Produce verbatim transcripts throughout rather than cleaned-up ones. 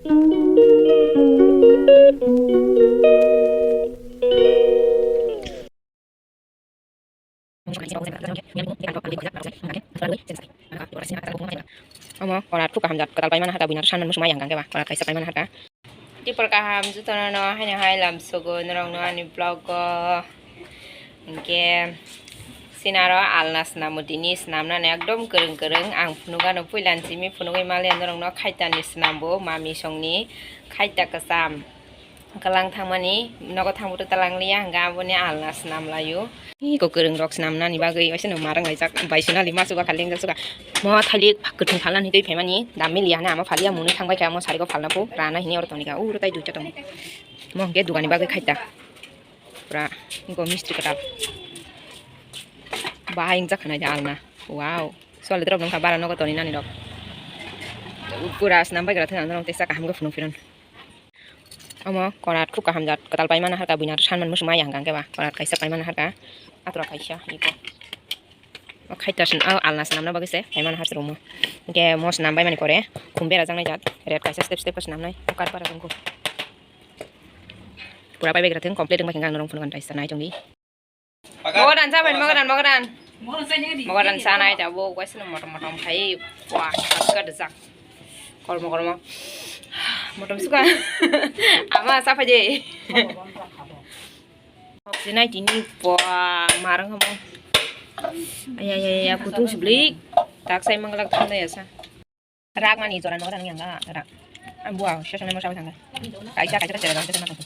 Omo korat kuk kaham jat kwtal paimani harka buina sanmani muchung ma yang kang khe ba korat kaisa paimani harka. Tipor kaham jotono no haino hai lamsogo norokno ani vlog o. Hinkhe sinaro alna swnamo tini swnamnani ekdom kwrwng kwrwng ang phunukgano puila simi phunugwi maliya norokno khaitani swnambo mami songni khaita kwcham. Kwlang thangmani nogo thangbo twlang liya hwnkhe aboni alna swnam laio. Iko kwrwng rok swnamnani bagwi waisa no marang laijak bai swnali ma suga khali wngkha suga. Mo thalik kwthwng phalnani twi phaimani dam miliya hwnwi ama phaliya mwnwi thangbai kha mo sariko phalna phu rana hini oro tonika uro tai duita tongo. Mo hwnkhe dugani bagwi khaita pura iko mistri kwtal. Bahai wngjak khanai alna. Wow. Sole drop nungkha bara nogo toni nani rok. Pura swnam bai gra thang norok tei saka hamkhe phunuk phiron. Omo korat kuk kaham jat kwtal paimani harka buina sanmani muchung ma yang kang khe ba korat kaisa paimani harka atura kaisa iko. O khaita swn o alna swnamna bagwi se paimani harsa rwmo. Hinkhe mo swnam baimani pore khum bera jaknai jat red kaisa step step khe swnamnai o kar para rwngkho. Pura pai bai gra thang complete wngbai khe ang norok phunukgani taisa nai tongdi. Mogodan sa bai, mogodan, mogodan. Mogodan sa nai ta bo, guys, no motom motom khai. Wah, ka rijak. Kormo, kormo. Motom suka. Ama sa phai de. Hok sinai tini, wah, marang mo. Aya, aya, aya, kutung sublik. Tak sai manglak thang da ya sa. Rak mani jora nogo tangwi ang rak. Ang bua session mo sawi thangkha. Kaisa kaisa kaisa kaisa kaisa.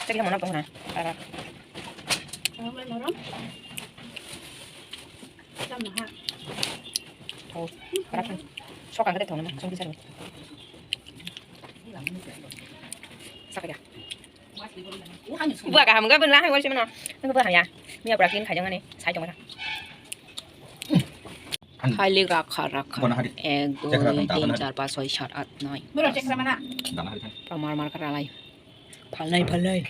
Tadi kamu nonton na. Rak. Tau. Rak. Sok ang kete tau nama. Song bisa. Sakaya. Bua kaham ga bun la hai wal simano. Nang bua ya. Miya brakin khai jangani. Sai tong. Khali rakha rakha. Bona hari. Ek, dui, tin, char, panch, choi, sat, at, noi. Pamar mar karalai. Phalnai phalnai.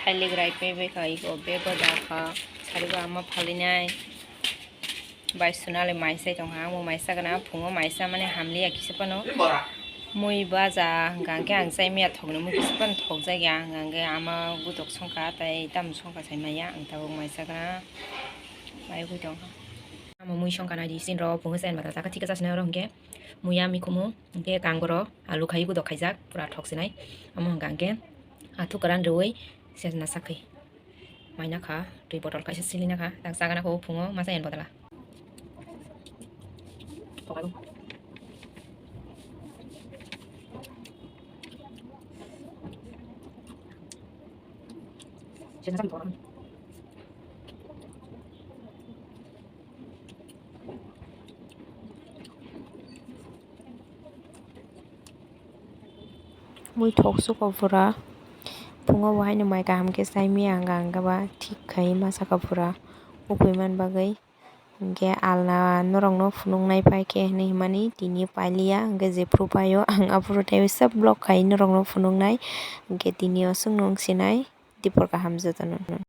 Thailik rai pe be khai ko be bo da kha. Sari ba ama phalinai. Bai sunale mai sai tong ha, ang bo mai sa gana, phungo mai sa mani hamliya kisa phano. Mui baja hwnkha hwnkhe ang chai maya thokni mui kisa phano thokjak ya, hwnkha hwnkhe ama gutok songkha tei tamo songkha sai maya, ang tabuk mai sa gana. Mai hui tong. Amo mui songkha nai di sin ro phungo chain bata chakha thik khe chasna oro hwnkhe muya mikhumu hwnkhe kangoro alu khai gudo khaijak pura thok sinai. Amo hwnkha hwnkhe athu kwran rwui sejna sakhi. Mai nakha twi botol kaisa sili nakha tak chagana kho phungo masa yan botala. Mui thok suko pura phungo bo haino mai kaham khe chai maya ang ang khe ba thik khai ma saka pura ukui man bagwi. Hinkhe alna norokno phunuknai pai khe hinwi himani tini pailiya, hinkhe jephru paio ang aphuru tei sob vlog khai norokno phunuknai. Hinkhe tini o chwngno wng sinai tipor kaham jotono.